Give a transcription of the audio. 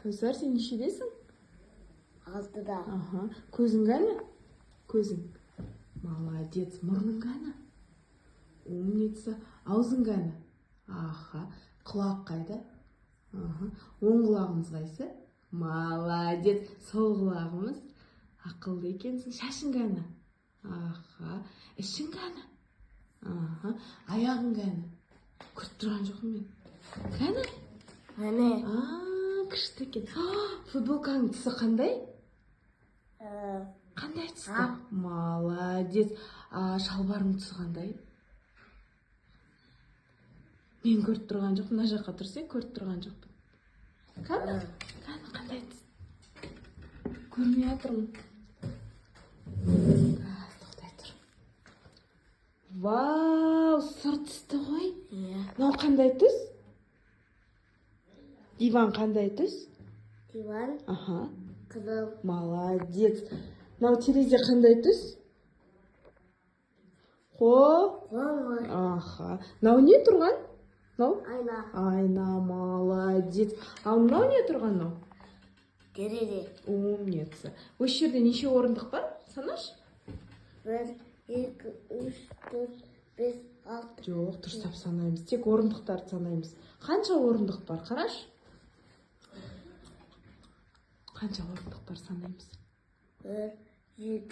Кәусар, сен нешедесің? 6-да. Аха. Көзің кәні? Көзің. Молодец. Мұрның кәні? Умница. Аузың кәні? Аха. Құлақ қайда? Аха. Оң құлағымыз қайсы? Молодец. Сол құлағымыз. Ақылды екенсің. Шашың кәні? Аха. Ішің кәні? Аха. Аяғың кәні? Көріп тұрған жоқпын мен. Кәні? Міне. А, күшті екен. А, футболканың түсі қандай? Қандай түсті? Ақ. Молодец. А, шалбарың түсі қандай? Мен көріп тұрған жоқпын. Мына жаққа тұрсай, көріп тұрған жоқпын. Кәні? Кәні, қандай түс? Көрмей жатырмын. Қазір, тоқтай тұр. Вау, сұр түсті ғой. Иә. Мынау қандай түс? Диван қандай түс? Диван. Аха. Қызыл. Молодец. Мынау терезе қандай түс? Қоңыр. Аха. Мынау не тұрған? Мынау? Айна. Айна, молодец. Ал мынау не тұрған мынау? Терезе. Умница. Осы жерде неше орындық бар? Санашы. 1, 2, 3, 4, 5, 6. Жоқ, дұрыстап санаймыз. Тек орындықтарды санаймыз. Қанша орындық бар? Қарашы. Қанша орындық бар, санаймыз. 1, 2.